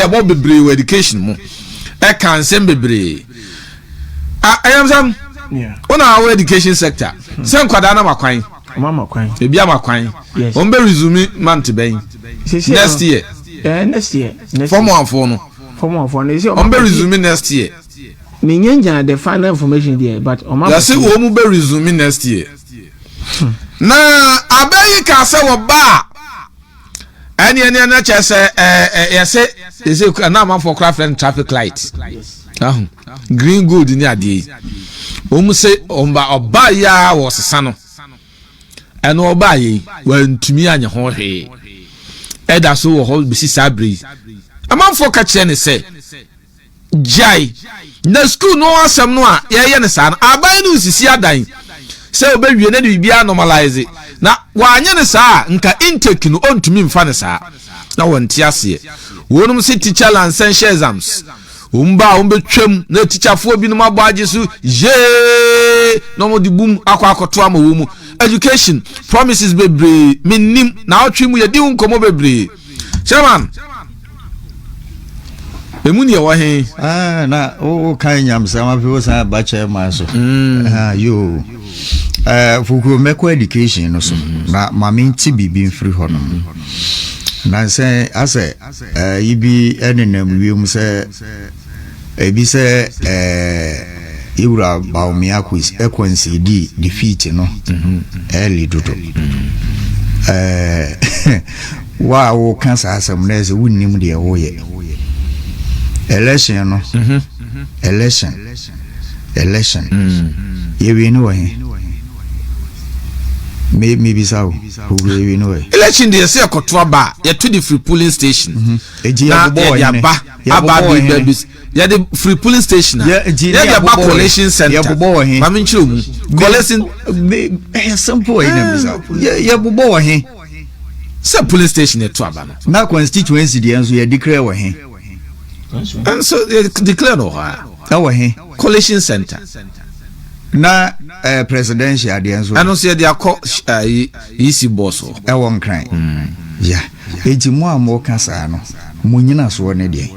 Yɛbɔ bebree wɔ education mu, ɛka nsɛm bebree. Ɛyam sɛm wona awɔ education sector sɛ nkwadaa no ama kwan, ebi ama kwan, wɔn bɛ resume month bɛn? Next year. Next year. Form one foɔ no. Form one foɔ no. Wɔn bɛ resume next year. Menye nya the final information there, but ɔma. Yɛsɛ wɔn mu bɛ resume next year na abɛyi ka sɛ wɔ ba a ɛne kyerɛ sɛ ɛɛ ɛ yɛsɛ yɛsɛ ɛna amanfoɔ kora frɛ no traffic light ahu green, gold ne adeɛ yi. Wɔn mu sɛ ɔba ɔba yi a wɔsesa no, ɛno ɔba yi wɔntumi anyɛ ho hwee, ɛda so wɔ hɔ besi saa bere yi. Amanfoɔ ka kyerɛ ne sɛ gyae na school no asɛm no a yɛyɛ no saa no, aban no nsisi adan sɛ wobɛwie na de biribiara normalise na wanyɛ no saa a, nka intake no ɔntumi mfa no saa na wɔnte aseɛ. Wɔnom sɛ teacher licensure exams, wɔn ba a wɔn bɛtwam na tikyafoɔ binom abɔ agye so yee na wɔn de bum akɔ akɔto ama wɔn mu. Education promises bebree menim na ɔtwe mu yɛdi ho nkɔmɔ bebree. Chairman, emu ni ɛwɔ he? Ah, na wo kan nyamsɛm afei wo san ba chairman so. Ah, yo fukuo mɛkɔ education no so na ma mente biribi mfiri hɔ nom na sɛ asɛ yi bi ɛnenam wiem sɛ ebi sɛ yɛwura Bawumia ɛconcede defeat no early dodo. Wa a woka saa asɛm no, ɛsɛ wonnim deɛ woyɛ. Election no, election yɛwie ne wɔ he? Mebisa wo, Fukuo, yɛwie ne wɔ he? Election deɛ, sɛ yɛkɔto aba a, yɛto de firi polling station Enti na yɛbobɔ wɔ yɛde hene? aba aba Yɛbobɔ wɔ hene? Baabi yɛde firi polling station a Nti ne yɛde aba yɛbobɔ wɔ- collation center. Yɛbobɔ wɔ he? Maame, nkyerɛ mu collation. Ɛyɛ simple ɛyi na bisa wo. Yɛbobɔ wɔ he? Sɛ polling station yɛto aba no. Na constituency deɛ nso yɛ declare wɔ he? Nso yɛ declare no wɔ hɔ a. Ɛwɔ he? Collation center. Na presidential deɛ nso? Ɛno nso yɛde akɔ EC boss hɔ. Ɛwɔ Nkran ya. Enti mo a moka saa no, mo nyina soɔ ne deɛ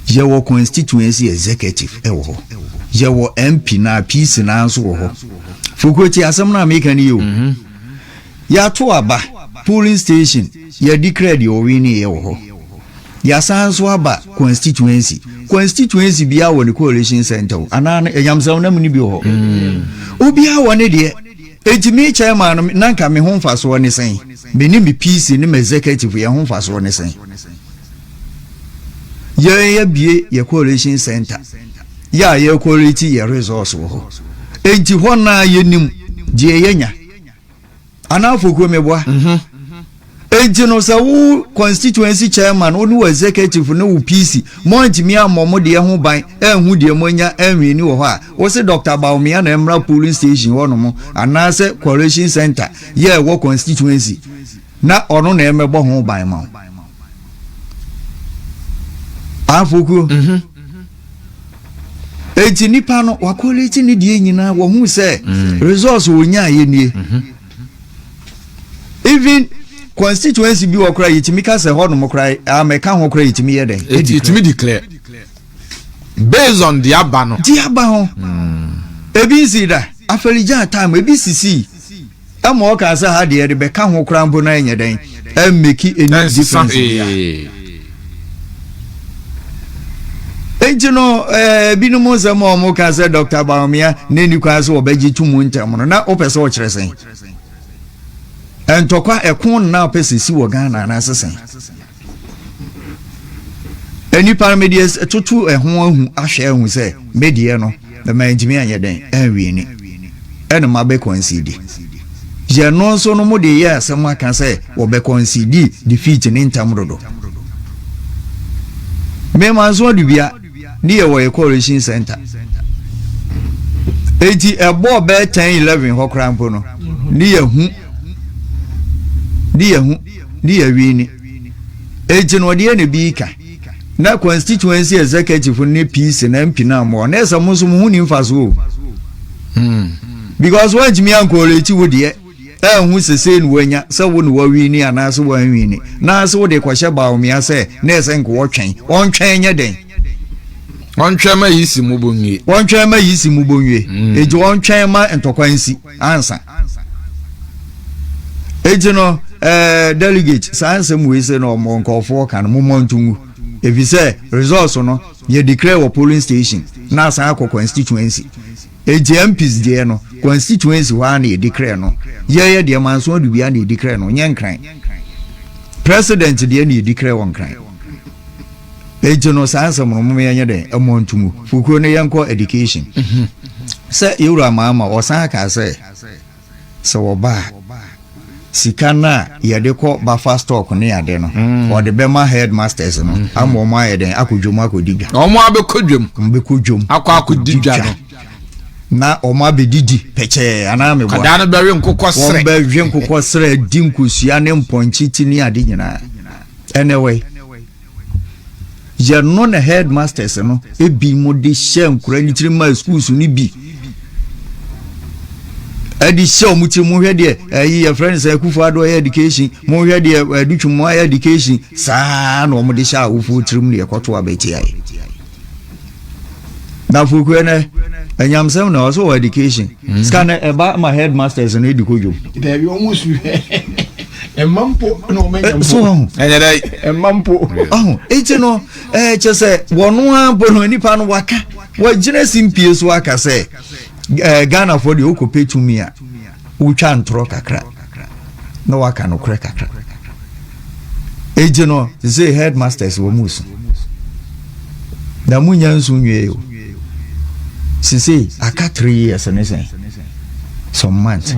yɛwɔ constituency executive ɛwɔ hɔ, yɛwɔ MP na PC na nso wɔ hɔ. Fokoti asɛm no a meka no yɛ o, yɛato aba polling station, yɛde credit ɔwe ne yɛ wɔ hɔ, yɛasan nso aba constituency. Constituency biara wɔ ne collation center o, anaa ɛnyamsɛm na mu ne bi wɔ hɔ, obiara wɔ ne deɛ. Eti mi chairman no, na nka me ho mfasoɔ ne sɛn? Me ne me PC ne me executive yɛn ho mfasoɔ ne sɛn? Yɛn yɛbie yɛ collation center yɛ a yɛ collate yɛ results wɔ hɔ, enti hɔ naa yɛnim deɛ yɛnya anaa fokuo meboa. Enti no sɛ wo constituency chairman, wo ne wo executive ne wo PC mo antumi ammɔ mo deɛ ho ban ɛnhu deɛ mo anya ɛnwini wɔ hɔ a, wo se Dr Bawumia na mmra polling station hɔ nom anaasɛ collation center yɛ ɛwɔ constituency na ɔno na ɛmɛbɔ ho ban ma wo afokuo. Eti nipa no wacollate ne deɛ nyinaa, wɔhu sɛ results wɔnya yɛ nie. Even constituency bi wɔ kora, yɛtumi ka sɛ hɔnom kora amɛka ho kora, yɛtumi yɛ dɛn? Yɛtumi declare based on the aba no. Di aba ho. Ebi nsi da afɛligya time ebi sisi ɛma ɔka sɛ ha deɛ de bɛka ho kora mpo na ɛnyɛ dɛn, ɛmmake any Ɛnsesa difference bia. Hwee. Enti no binom nsɛm a ɔmo ka sɛ Dr Bawumia ne ni kwan sɛ wɔbɛgye to mu ntɛm no, na wopɛ sɛ ɔkyerɛ sɛn? Ntɔkwa ɛko nna wopɛ sɛ si wɔ Ghana anaasɛ sɛn? Nipa no medeɛ toto ɛho ahu ahwɛ ahu sɛ medeɛ no ɛma ntumi anyɛ dɛn ɛnwie ni ɛna ma bɛ concede. Yɛno nso no mo de yɛ asɛm aka sɛ wɔbɛ concede defeat ne ntam dodo. Mmarima nso adubia ne yɛ wɔ yɛ collation center, eti ɛbɔɔ bɛɛ 10, 11 hɔ koraa mpo no, ne yɛ hu ne yɛ hu ne yɛ wi ni. Eti no ɔde yɛ ne bi ka na constituency executive ne PC na MP na mo na ɛsɛ mo nso mo ho ni nfa so o, because wɔntumi ancollate wo deɛ. Anhu sɛ sei na wanya, sɛ wo na wawini anaasɛ wanwini, na sɛ wode kɔhyɛ Bawumia sɛ na ɛsɛ nka ɔtwɛn. Ɔntwɛn nyɛ dɛn? Ɔntwɛn ma yi si mu bɔ nwie. Ɔntwɛn ma yi si mu bɔ nwie. Enti ɔntwɛn ma ntɔkwa nsi ansa. Enti no, eh, delegate, saa nsɛm wei sɛ na ɔmo nkurɔfoɔ ka no, mommɔ nto ngu. Ɛfiri sɛ results no, yɛ declare wɔ polling station na asan akɔ constituency. Enti MPs deɛ no, constituency hɔ ara na yɛdi krɛ no. Yɛyɛ deɛ Manso Adubia na yɛdi krɛ no, nyɛ Nkran. President deɛ na yɛdi krɛ wɔ Nkran. Enti no saa nsɛm no mom yɛnyɛ dɛn ɛmmɔ nto mu. Fukuro no yɛnkɔ education. Sɛ Yɛwura Mahama ɔsan kaa sɛ Sɛ wɔba a, sika no a yɛde kɔ buffer stock ne ade no, wɔde bɛma headmasters no ama wɔn ayɛ dɛn akɔ dwom akɔdi dwa. Wɔn abɛkɔ dwom. Wɔn bɛkɔ dwom. Akɔ akɔdi dwa no. Na wɔn abɛdidi pɛkyɛɛ anaa meboa. Kadaa no bɛwe nkokɔ serɛ. Wɔn bɛwe nkokɔ serɛ di nkosua ne mpɔnkye ti ne ade nyinaa. Ɛnɛ wɔ yi. Yɛno na headmasters no ebi mo de hyɛ nkora ne tirim ma schools no bi ɛde hyɛ wɔn tirim mo hwɛ deɛ ɛyi yɛfrɛ no sɛ akufo ado ɛyɛ education mo hwɛ deɛ ɛdutwum mo ayɛ education saa na wɔn de hyɛ awofoɔ tirim na yɛkɔto abɛtia yɛ na fokue nɛ ɛnyamsɛm na ɔsɛ wɔ education mm. sika no ɛba ma headmasters no ɛdi kɔdwom daabi ɔmo su ɛma mpo na ɔmo anya mpo so ɔho ɛnyɛ dɛ ɛma mpo ɔho eti no ɛɛ kyɛ sɛ wɔn a mpo no nipa no waka wɔgyina simpie so aka sɛ ɛɛ Ghanafoɔ deɛ okɔ pɛ tumi a wotwa ntorɔ kakra na waka nokorɛ kakra eti no sɛ headmasters wɔ mu su na mu nya nsu nwie o sese aka 3 years ne sɛn some months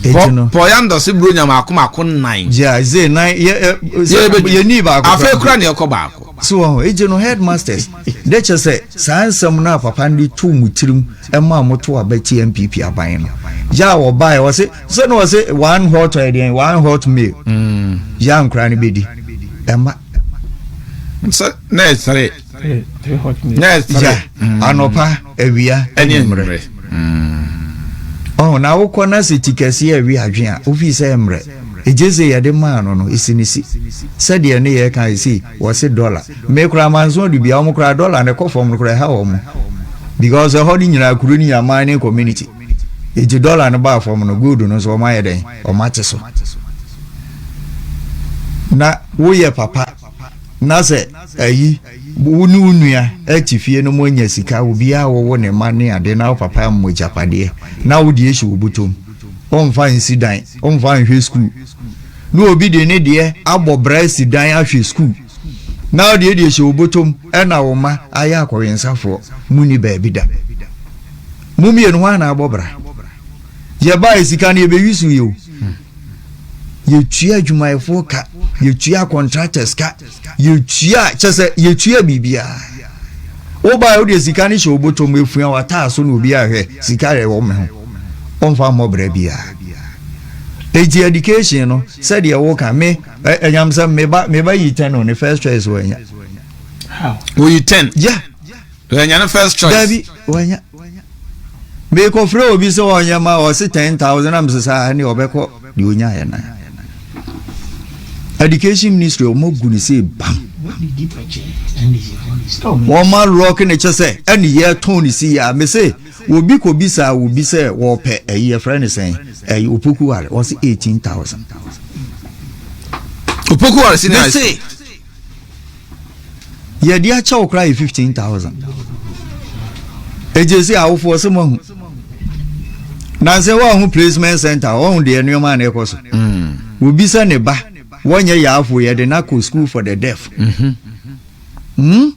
eti no pɔya ndɔsi buro nya mako mako nnan. Yeah, ze nan yɛ yɛ yɛ ni baako. Afei kura ni ɛkɔ baako. So wɔn egye no headmasters de kyɛ sɛ saa nsɛm no a papa no de to mu tirim ɛma mo to aba ti NPP aban no yɛ a wɔbaeɛ wɔse sɛ na wɔse one hot ɛdeɛn one hot meal mm. yɛ a nkora no bɛdi ɛma sɛ na ɛsere na ɛsere mm. anɔpa awia ɛne anwummerɛ ɔho na wokɔ na sɛ ti kɛseɛ awi adwen a wofii sɛ mmerɛ ɛgye sɛ yɛde maa no no ɛsi ne si sɛdeɛ ne yɛka ɛsi wɔse dɔla me koraa manso adu bia wɔn koraa dɔla ne kɔ fam no koraa ɛha wɔn because ɛhɔ no nyinaa kuro no nyinaa mining community eti dɔla no baa fam no gold no nso wɔn ayɛ dɛn wɔn ate so na woyɛ papa na sɛ ayi wo ne wo nua ɛte fie no mo anya sika obiara wɔwɔ ne ma ne ade na wo papa mmɔ agyapadeɛ na wo deɛ hyɛ wo bɔtɔm ɔmfa nsi dan ɔmfa nhwɛ sukuu na obi de ne deɛ abɔ bra asi dan ahwɛ sukuu na ɔde deɛ hyɛ wo bɔtɔm ɛna wo ma ayɛ akɔwensafoɔ mu ni baabi da mo mmienu hɔ ana abɔ bra yɛbaa sika no yɛbɛwi so yɛ o yɛtua adwumayɛfoɔ ka yɛtua contractors ka yɛtua kyɛ sɛ yɛtua biribiara wobaɛ wode sika no hyɛ wo bɔtɔm efua wataa so na obi ahwɛ sika yɛ wɔ me ho ɔmfa mmɔ bra biara eti education no sɛdeɛ woka me ɛnyam sɛ meba meba yi 10 o ne first choice wɔanya oyi 10 yeah wɔanya ne first choice dabi wɔanya mekɔfrɛ obi sɛ ɔnyɛ ma ɔse 10,000 am sɛ saa ne ɔbɛkɔ deɛ ɔnyaeɛ no education ministry ɔmo gu ne sɛ bam wɔma rock ne kyɛ sɛ ɛne yɛtɔn ne si yɛ a me se obi kɔ bisa obi sɛ wɔpɛ ɛyi yɛfrɛ ne sɛn ɛyi opoku ware wɔse 18,000 opoku ware senior high school yɛde akyɛ wo koraa yɛ 15000 ɛgye sɛ awofoɔ sɛ moahu nansɛ woahu placement center ɔhu deɛ nneɔma a na ɛkɔ so obi sɛ ne ba wɔnyɛ yaafo yɛde no akɔ school for the deaf mm?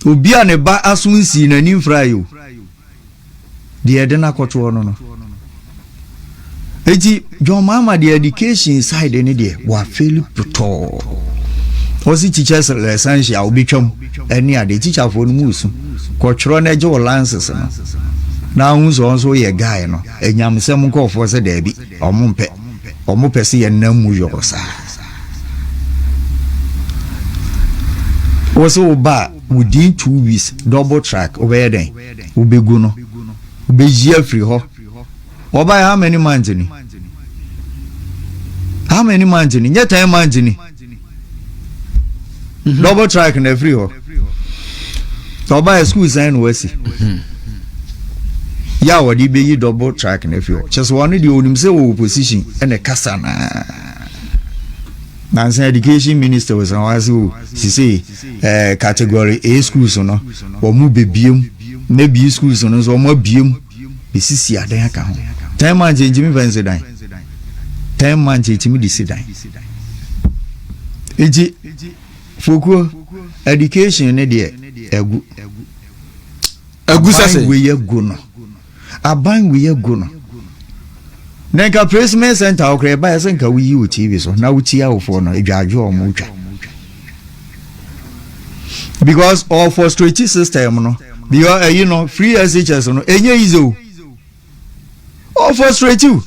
Obi a ne ba aso nsii n'ani mfra yi o deɛ yɛde no akɔtoɔ no no eti John Mahama deɛ education side ne deɛ wafeli potɔɔ ɔsi teachers essential a obetwam ɛne adeɛ teacherfoɔ no mu su kɔtwerɛ no agye wɔ lances no na ahu sɛ ɔnso yɛ guy no anyamsɛm nkɔɔfoɔ sɛ daabi ɔmo mpɛ ɔmo pɛ sɛ yɛnam mu yɔɔ saa wɔ sɛ wo ba a within 2 weeks double track wobɛyɛ dɛn wobɛgu no wobɛyi afiri hɔ. Wɔbaeɛ how many months ni? How many months ni? Nyɛ 10 months ni. Double track na afiri hɔ. Ɔbaeɛ, school sɛn na wasi? Yɛ a wɔde bɛyi double track na afiri hɔ. Kyɛ sɛ wɔn deɛ, onim sɛ wɔ opposition ɛna kasa naa. Nansa education minister wɔ sɛ wɔn ase o sise category A schools no, wɔn mu bebiem, na B schools no nso wɔn abiem, besisi adan aka ho. 10 months ntumi fɛn si dan. 10 months ntumi de si dan. Eti fokuo education ne deɛ, egu. Agu sɛ Aban wei egu no, aban wei egu no. Na nka placement center ɔkora ɛba yɛ sɛ nka woyi wɔ TV so na wotie awofoɔ no adwadwo a ɔmo twa, because ɔ frustrate system no, because ɛyi no, free SHS no, ɛnyɛ easy o. Ɔ frustrate o.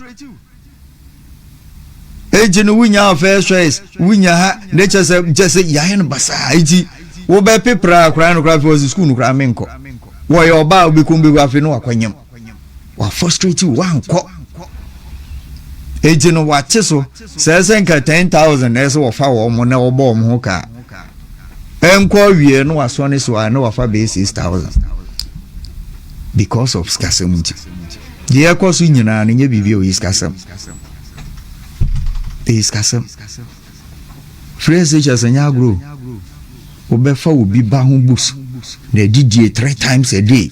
Eti no, wunya first choice, wunya ha ne kyɛ sɛ yɛayɛ no basaa. Eti wobɛpepra akora no koraa, afei ɔsi school no koraa menkɔ. Wɔyɛ ɔbaa a wobɛkɔm bɛgu, afei no wakɔnyam wa frustrate wo, wankɔ. Eti no wate so sɛ nka 10,000 na ɛsɛ wɔfa wɔn mo na wɔbɔ wɔn ho kaa ɛnkɔ awie no, wasɔ ne so a na wafa bɛyɛ 6,000 because of sikasɛm. Nti deɛ ɛkɔ so nyinaa no, nyɛ biribi a ɔyi sikasɛm, ɛyɛ sikasɛm. Free SHS nyɛ agorɔ. Wobɛfa obi ba ho books na ɛdidie three times a day,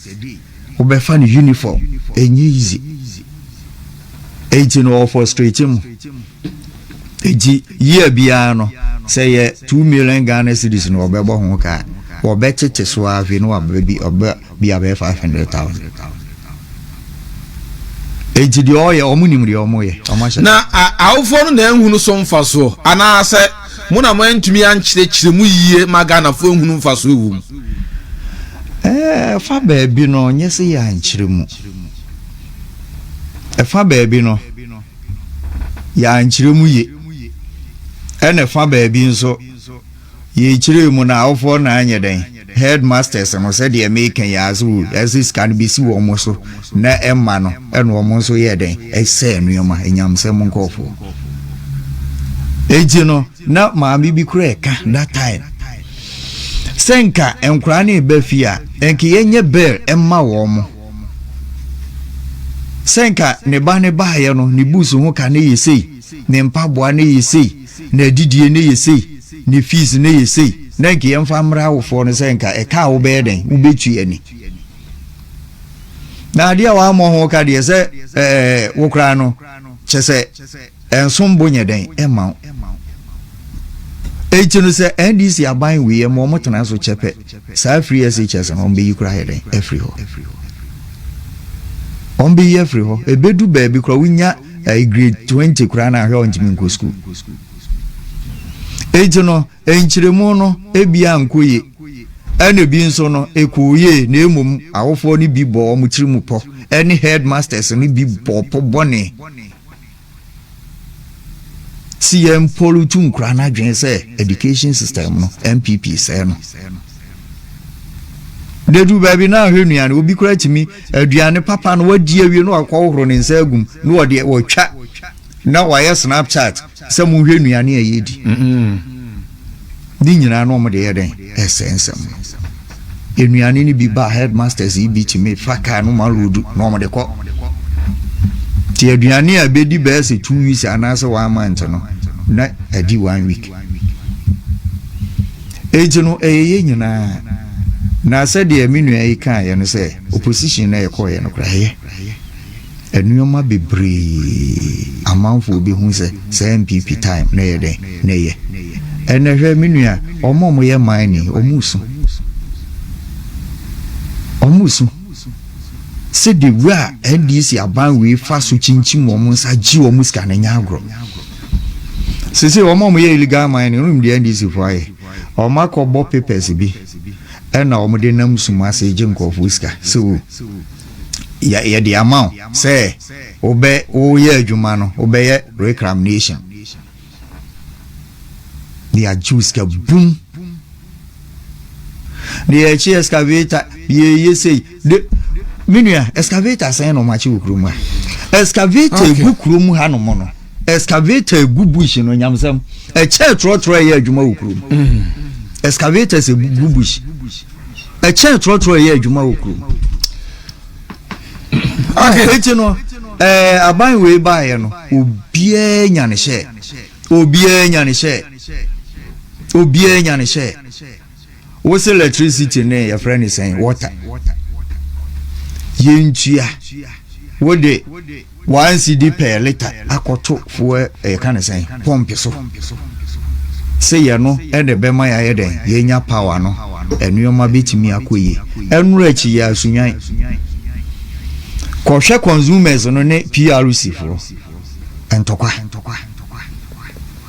wobɛfa no uniform, ɛnyɛ easy. Enti no ɔfrustrate mu. Enti year biara no, sɛ yɛ 2 million Ghana cedis no, wɔbɛbɔ ho kaa, wɔbɛtete so a, afei no wabɛ bi, ɔbɛ bi abɛyɛ 500,000. Enti deɛ ɔyɛ, ɔmo nim deɛ ɔmo yɛ, ɔmo ahyɛ. Na awofoɔ no na ehunu so mfasoɔ, anaasɛ mo na mo antumi ankyerɛkyerɛ mu yie ma Ghanafoɔ ehunu mfasoɔ wɔ mu? Ɛfa baabi no, nyɛ sɛ yɛ ankyerɛ mu. Ɛfa baabi no, yɛankyerɛ mu ye, ɛna ɛfa baabi nso, yɛkyerɛ mu na awofoɔ na anyɛ dɛn. Headmasters no, sɛdeɛ meka yi ase o, ɛsɛ sika no bɛsi wɔn mo so na ɛma no, ɛna wɔn nso yɛ dɛn, ɛsɛ nneɛma ɛnyamsɛm nkɔɔfoɔ. Eti no na maame bi kura ɛka that time sɛ nka nkwaraa no ɛba fie a, nka yɛnyɛ bill ɛma wɔn mo, sɛ nka ne ba ne baayɛ no, ne books ho ka ne yɛ sei, ne mpaboa ne yɛ sei, na adidie ne yɛ sei, ne fees ne yɛ sei, na nka yɛmfa mmra awofoɔ no sɛ nka ɛka a wobɛyɛ dɛn, wobɛtua ni. Na adeɛ a wammɔ ho ka deɛ, sɛ wo koraa no kyɛ sɛ ɛnsom bo nyɛ dɛn ɛma wo. Eti no, sɛ NDC aban wei ma ɔmo tena so kyɛ pɛ, saa free SHS no, ɔmo bɛyi koraa yɛ dɛn afiri hɔ. Ɔmo bɛyi afiri hɔ. Ebedu baabi koraa, wonya grade 20 koraa na ahwɛ, ɔntumi nkɔ school. Eti no, nkyerɛmu no ebia nkɔ yie, ɛna ebi nso no ekɔ yie, na emom awofoɔ no bi bɔ wɔn tiri mu pɔ, ɛne headmasters no bi bɔ pɔ bɔne si yɛn pollute nkura n'adwene sɛ education system no, NPP sɛɛ no. Dedu baabi na ahwɛ nnuane, obi kura tumi aduane papa no wadi awie na wakɔ hohoro ne nsa agum na wɔde wɔtwa na wayɛ Snapchat sɛ monhwɛ nnuane a yɛdi ne nyinaa na wɔde yɛ dɛn, ɛsɛ nsɛm no. Nnuane no bi ba, headmasters yi bi tumi fa kaa no ma load na wɔde kɔ. Nti aduane a bɛdi bɛyɛ sɛ 2 weeks anaasɛ one month no, na adi one week. Eti no, ɛyɛ yɛ nyinaa. Na sɛdeɛ me nua yi kaeɛ no, sɛ opposition na yɛkɔɔyɛ no koraa, ɛyɛ nneɛma bebree amanfoɔ bi hu sɛ sɛ NPP time na ɛyɛ dɛn na ɛyɛ. Ɛnɛ hwɛ, me nua, ɔmo a ɔmo yɛ mining, ɔmo su, ɔmo su sɛ de wura a NDC aban wei fa so kyinkyim wɔn nsa gye wɔn sika no nyɛ agorɔ. Sese wɔn a wɔyɛ illegal mining no, deɛ NDC fo ayɛ, wɔn akɔbɔ papers bi ɛna wɔn de nam sum ase gye nkurɔfoɔ sika sɛ o yɛde ama wo sɛ wobɛ woyɛ adwuma no, wobɛyɛ reclamation de agye wo sika bum. De yɛkye excavator, yɛyɛ sei de, me nua, excavator sɛn na ɔmo akye wɔ kurom a? Excavator egu kurom hanom no, excavator egu bush no nyamsɛm. Ɛkyɛ trɔtrɔ ɛyɛ adwuma wɔ kurom. Excavators egu bush. Ɛkyɛ trɔtrɔ ɛyɛ adwuma wɔ kurom. Eti no, aban wei baayɛ no, obiara nya ne hyɛ. Obiara nya ne hyɛ. Obiara nya ne hyɛ. Wose electricity ne yɛfrɛ ne sɛn, water. Yɛntua. Wode 1 cedi per litre akɔto fuel, ɛyɛka ne sɛn, pump so. Sɛ yɛ no ɛna ɛbɛma yɛayɛ dɛn, yɛnya power no, ɛnneɛma bɛtumi akɔ yie. Ɛnora akyi yɛ asunyan. Kɔhwɛ consumers no ne PRC foɔ ntɔkwa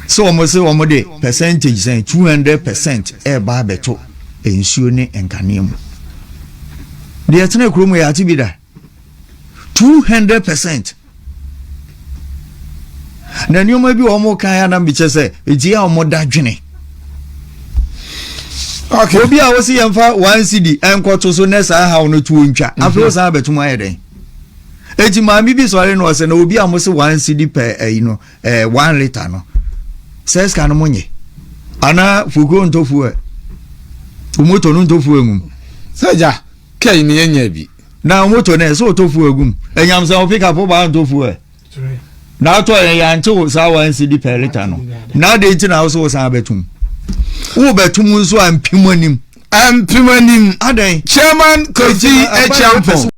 sɛ wɔn sɛ wɔn de percentage sɛn, 200% ɛɛba abɛto nsuo ne nkanea mu. Deɛ ɛtena kurom yɛ ate bi da, 200%. Na nneɛma bi wɔn kan ya nam bi kyɛ sɛ eti a wɔn da dwene. Obi a wosi yɛn fa 1 cedi ɛnkɔto so ne saa haw no tuo ntwa, afei wosan abɛtum ayɛ dɛn? Eti maame bi sɔre no, ɔsɛ na obi a mo se 1 cedi pɛ ɛyi no, 1 litre no, sɛ sika no mo nye ana fukuo ntɔ fuel, moto no ntɔ fuel ngum. Sɛ gya kɛyi ni yɛnya bi. Na moto no ɛsɛ ɔtɔ fuel gum. Ɛnyam sɛ ɔpick up ba ntɔ fuel na atɔ yɛn yɛante wo saa 1 cedi per litre no, na ade nti na wo san abɛtum, wo bɛtum nso a mpim anim. Mpim anim. Adan. Chairman Kofi Acheampong.